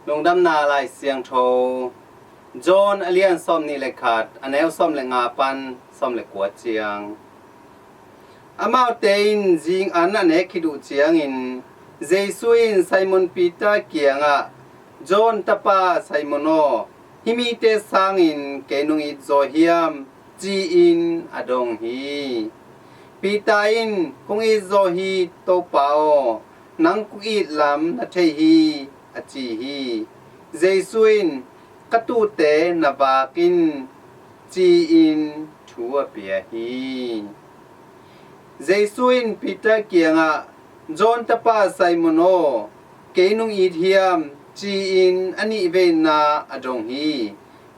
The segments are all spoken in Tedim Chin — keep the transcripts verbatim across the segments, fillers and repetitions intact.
Lungdamna Lai Siangtho, John a lian sawm nih le khat, a neu sawm le nga pan sawm le kua ciang. Amaute in zing an a nek khit uh ciangin, Jesu in Simon Peter kiangah, John tapa Simon aw, hih mite sangin kei nong it zaw hiam? Ci-in a dong hi. Peter in, kong it zaw hi, Topa aw, nang kong it lam na thei hi, a ci hi. Jesu in, ka tuute na vak in, ci-in thu a pia hi. Jesu in Peter kiangah, John tapa Simon aw, kei nong it hiam? Ci-in a nih veina a dong hi.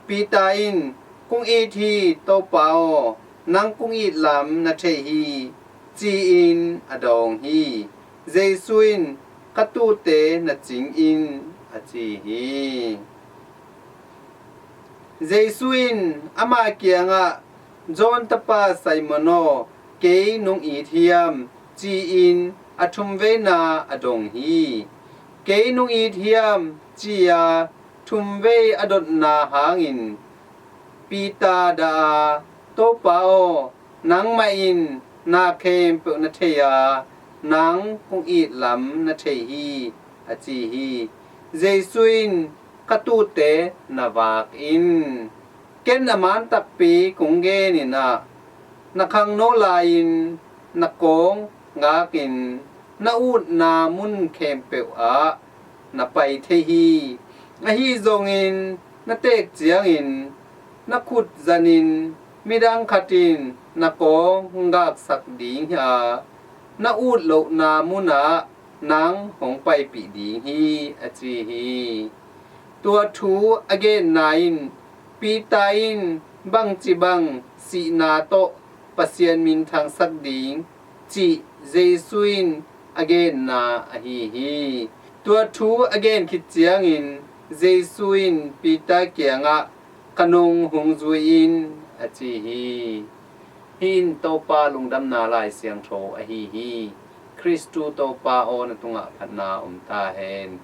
Peter in, kong it hi, Topa aw, nang kong it lam na thei hi, ci-in a dawng hi. Jesu in, ka tuute na cing in, a ci hi. Jesu in ama kiangah, John tapa Simon aw, kei nong it hiam? Ci-in a thum veina a dong hi. Kei nong it hiam? Ci-a thum vei a dotna hangin Peter dah a, Topa aw, nangmah in na khempeuh na thei a, nang kong it lam na thei hi, a ci hi. Jesu in, ka tuute na vak in. Ken a man takpi kong gen in ah, na khangno lai-in na kawng ngakin na utna mun khempeuh ah na pai thei hi. Ahi zongin na teek ciangin na khut zanin midang khat in na kawng ngaksak ding hi a, na ut lohna munah nang hong paipih ding hi, a ci hi. Tua thu a genna in Peter in bangci bang sihna tawh Pasian minthangsak ding cih Jesu in a genna ahi hi. Tua thu a gen khit ciangin Jesu in Peter kiangah, ka nung hong zui in, a ci hi. Hih in Topa lungdamna Lai Siangtho ahi hi. Khristu Topa aw, na tungah phatna om ta hen.